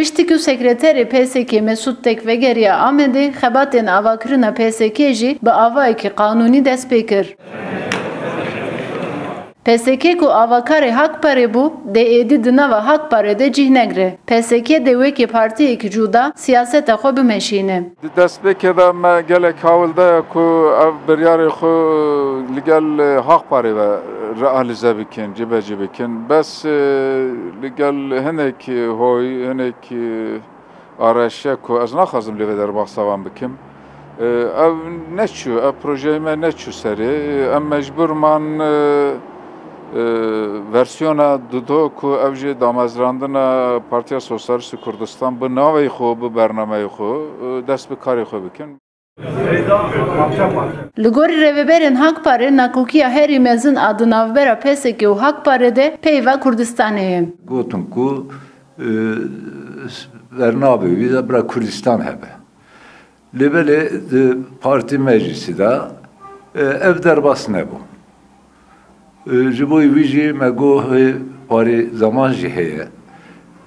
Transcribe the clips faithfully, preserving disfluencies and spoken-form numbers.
Piştî ku sekreterê P S K Mesûd Tek vegeriya Amedê, xebatên avakirina P S K jî bi avayekî qanûnî dest pê kir. P S K ku avakarê Hakparê bû, dê êdî di nava Hakparê de cih negre. P S K dê wekî partiyekî cuda siyaseta xwe bimeşîne. Di destpêkê de me gelek hawil daye ku ev biryarê xwe li gel Hakparê ve realize bikin, cibecî bikin. Bes, e, li gel hinek hoy, hinek, e, araşe ku ez naxwazim lê ve derbasa wan bikim. E, ev neçû, ev projeyê me neçû serê. Em mecbûr man, e, e, versiyona dudo ku ev jî damezrandina Partiya Sosyalîst û Kurdistan bi navê xwe, bi bernameyê xwe, e, dest bi karê xwe bikin. Li gorî rêveberên Hakparê, nakokiya herî mezin a di navbera P S K û Hakparê de peyva Kurdistanê ye. Gotin ku, e, bernabe wî de bira Kurdistan hebe. Lê belê di partî meclîsî de, e, ev derbas nebû. E, ji bo wî jî me got, hê parê zeman jî heye.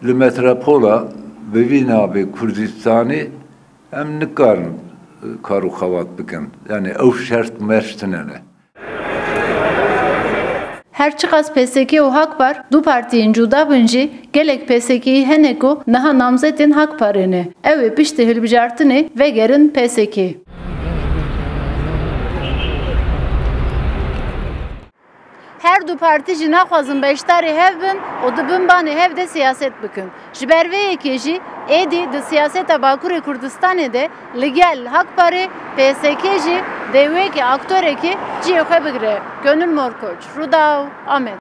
Li metropola bi vî navê Kurdistanê em nikarin, e, kar û xebat bikin. Yani ew şert merc tune ne. Her çiqas P S K û Hakpar du partiyên cuda bin jî, gelek P S K'yî hene ku niha namzetên Hakparê ne. Ew ê piştî hilbijartinê vegerin P S K. Her du partî jî naxwazin beşdarî hev bin û di bin banê hev de siyaset bikin. Ji ber vê yekê jî êdî di siyaseta Bakurê Kurdistanê de li gel Hakparê, P S K jî dê wekî aktorekî cihê xwe bigire. Gönül Morkoç, Rûdaw, Amed.